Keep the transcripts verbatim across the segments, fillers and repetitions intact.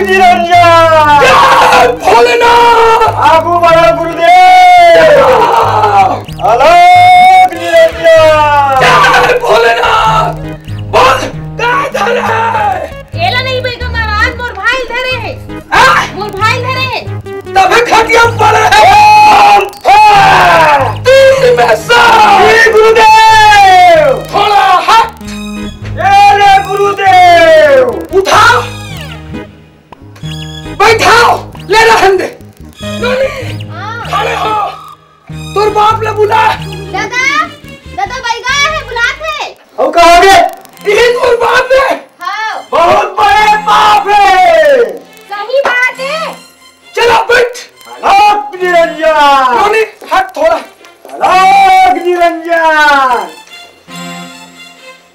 निरंजन। जय भोलेनाथ। आगू बढ़ा गुरुदेव। जय। अलख निरंजन। जय भोलेनाथ। बोल, का धरे हे? एला नहीं बइगा महाराज, मोर भाई धरे हे। हाँ? मोर भाई धरे हे। तभे खटिया पड़े हे। ओम फा। तीन में से। श्री गुरुदेव। थोड़ा हट। ए ले गुरुदेव। उठा। बैठाओ, ले रहन दे। नोनी, हाँ। खड़े हो। तोर बाप ला बुला। दादा, दादा बइगा हे, बुलात हे। अउ कहाँ गे? इही तोर बाप हे। हाँ। बहुत बड़े पाप हे। सही बात हे। चला बैठ। अलख निरंजन। नोनी, हट थोड़ा। अलख निरंजन।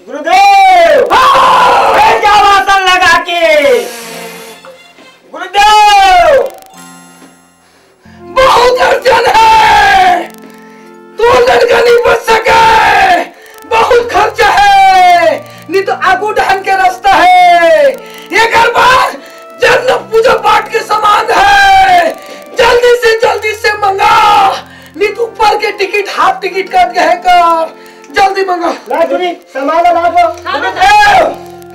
गुरुदेव, हाँ। बैठ जाओ आसन लगा के। गुरुदेव, बहुत अड़चन हे, तोर लड़का नहीं बच सके, बहुत खर्चा हे, नहीं तो आगू डहन के रास्ता हे। एकर बाद जन्म पूजा पाठ के समान हे, जल्दी से जल्दी से मंगा, नहीं तो ऊपर के टिकट हाफ टिकट कट गए कर। जल्दी मंगा। ला चुनी, सामान ला दो। हाँ, गुरुदेव,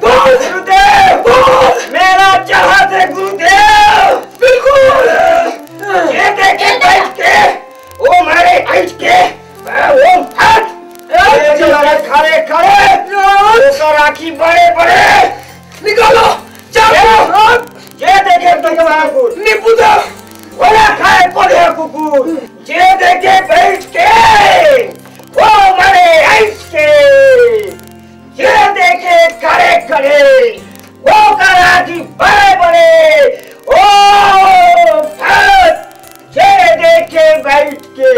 बोल। गुरुदेव, बोल। मेला चढ़ा दे गुरुदेव। बिल्कुल। ये देखे बैठ के, ओ मारे ऐठ के, ओ फट। ए, ये जो लगा खड़े खड़े, ओकर आँखी बड़े बड़े। निकालो, चाबी। ये देखे बैठ के कुकुर। निपुदा। ओला खाए कोढ़िया कुकुर। जे देखे बैठ के, ओ मारे ऐठ के। जे देखे खड़े खड़े, ओकर आँखी बड़े बड़े। ओ फट। जे देखे बैठ के,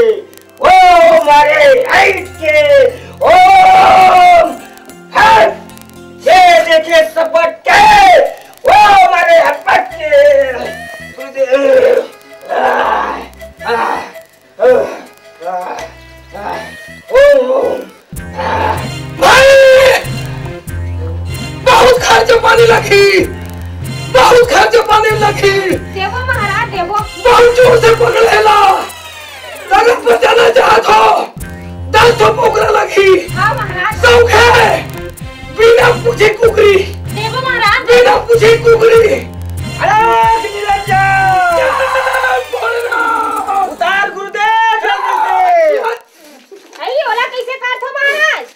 ओ मारे ऐठ के। ओ फट। जे देखे सपट के, ओ मारे हपट के। गुरुदेव। आ, आ। भाई! बहुत खर्चा पानी लगी, बहुत खर्चा पानी लगी। देबो महाराज, देबो। बहुत जोर से पकड़ेला। अगर बचाना चाहत हो, दस ठो पोकरा लगी। हाँ महाराज। शौक है। बिना पूछे कुकरी। देबो महाराज। बिना पूछे कुकरी। अरे निरंजन। जय भोलेनाथ। उतार गुरुदेव, जल्दी से। अरे ओला कैसे काटो महाराज?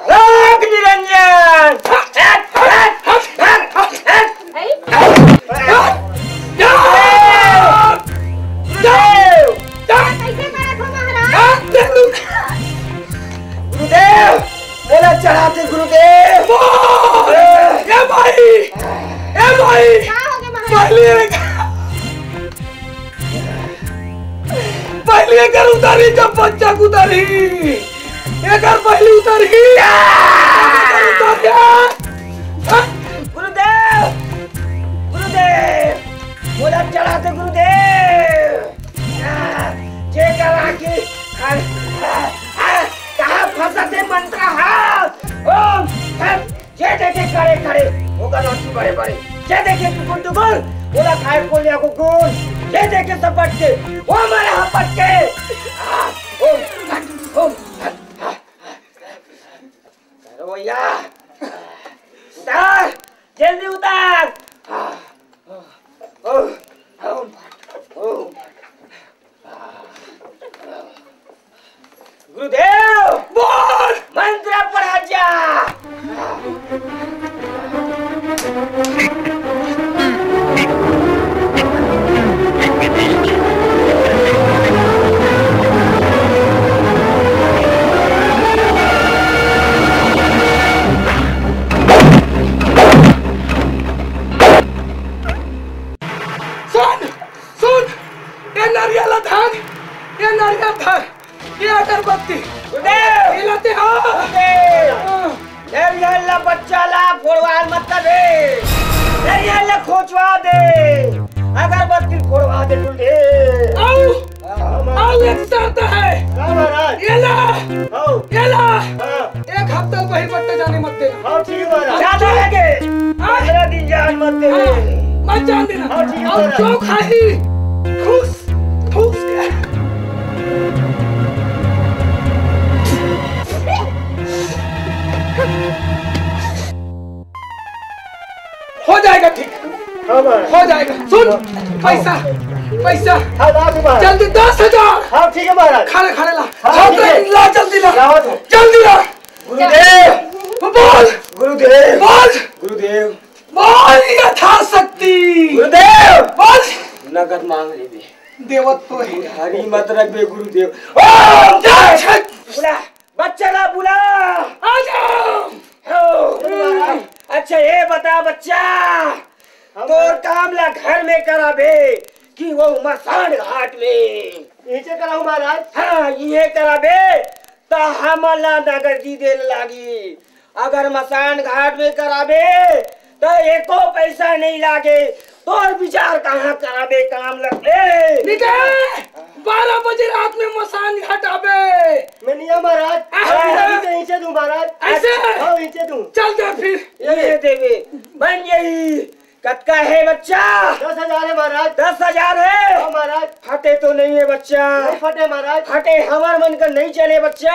अरे निरंजन। अरे। गुरुदेव। कैसे करत हो महाराज? गुरुदेव, मोला चढ़ा दे गुरुदेव। ए भाई, ए भाई, का हो गया महाराज? पहले, पहले एकर उतारी, जब बच्चा के उतारी, एकर पहले उतारी, एकर उतारी। गुरुदेव, गुरुदेव, मोला चढ़ा दे गुरुदेव। जेकर आँखी, आ, आ, आ, कहाँ फंसा थे मंत्र हा? ओम फट, जे देखे खड़े खड़े, ओकर आँखी बड़े बड़े। जे देखे टुकुर टुकुर, ओला खाए कोलिया कुकुर। जे देखे सपट के, ओ मारे हपट के। आ, ओम फट, ओम फट, आ, आ। अरे भैया, उतार, जल्दी उतार। आ, ओ, ओ, ओ, ओ। गुरुदेव, बोल। मंत्र पढ़ा जा। सुन, सुन, ए नरियल धर, ए नरियल धर, ए अगरबत्ती। गुरुदेव! ए लाते हो? गुरुदेव! हाँ। नरियल ला बच्चा ला फोड़वार मतलब हे। नरियल ला खोचवा दे। अगरबत्ती फोड़वा दे गुरुदेव। आओ। हाँ, महाराज। आओ, एक शर्त है। हाँ, महाराज। ये ला। आओ। ये ला। हाँ। एक हफ्ता बहिर बट्टे जाने मत देना। हाँ, ठीक है, महाराज। ज्यादा लगे। हाँ। पंद्रह मत देवे। हाँ, मत जान देना। हाँ, ठीक है, और महाराज। जो खाही, ठूस, ठूस के। हो जाएगा ठीक। हाँ, महाराज। हो जाएगा। सुन, पैसा, पैसा। हाँ, ला दे महाराज। जल्दी दस हजार। हाँ, ठीक है महाराज। खड़े, खड़े ला। हाँ, हाँ, ठीक है। ला, जल्दी ला। लावत हूँ। जल्दी ला। गुरुदेव। बोल। गुरुदेव। बोल। गुरुदेव। बोल यथाशक्ति। गुरुदेव। बोल। नगद मांग लेबे। देवत तो है। हरी मत रखबे गुरुदेव। ओम जय छठ। बुला, बच्चा ला बुला। आ जाओ। हो। अच्छा, ये बता बच्चा, हाँ, तोर काम ला घर में कराबे कि वो मसान घाट में? इचे कराहूँ महाराज। हाँ, इहे कराबे, त हमन ला नगदी दे लागी। अगर मसान घाट में कराबे, त एको पैसा नहीं लागे। तोर विचार कहाँ कराबे काम लगबे? निकल, बारह बजे रात में मसान घाट आबे। मैं नहीं आ महाराज। हाँ। मैं इचे दूँ महाराज। ऐसे? हाँ, इचे दूँ। चल दे फिर। ये देवे, बन गई। कतका है बच्चा? दस हजार है महाराज। दस हजार है? हाँ महाराज। फटे तो नहीं है बच्चा। नहीं फटे महाराज। फटे हमर मन का नहीं चले बच्चा।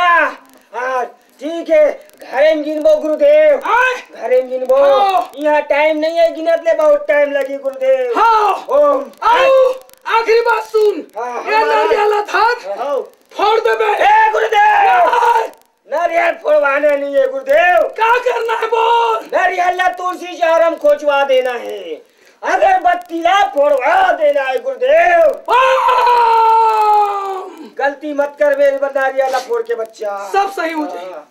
हाँ, ठीक है, घरे में गिनबो गुरुदेव। हाँ। घरे में गिनबो। हाँ। यहाँ टाइम नहीं है, गिनत ले बहुत टाइम लगी गुरुदेव। हाँ। ओम। आओ, आखिरी बात सुन। हाँ। ये नरिया ला था। हाँ। फोड़ देबे। ए गुरुदेव। हाँ। नरियल फोड़वाना नहीं है गुरुदेव। का करना है बोल? नरियल ला तुलसी चारम खोजवा देना है, अगरबत्ती ला फोड़वा देना है गुरुदेव। ओम! गलती मत कर मेरे बा-, नरियल ला फोड़ के बच्चा। सब सही हो जाए। हाँ।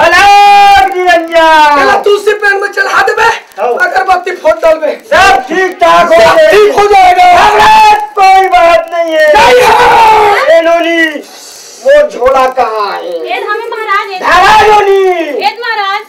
अलग निरंजन। पहले तुलसी पेड़ में चढ़ा देबे, हाँ। अगरबत्ती फोड़ डालबे। सब ठीक ठाक हो सब जाए। ठीक हो जाएगा। महाराज, कोई बात नहीं है। नहीं है। ए नोनी, मोर झोला कहाँ है? ए धामे महाराज, ए धरा नोनी। ए महाराज।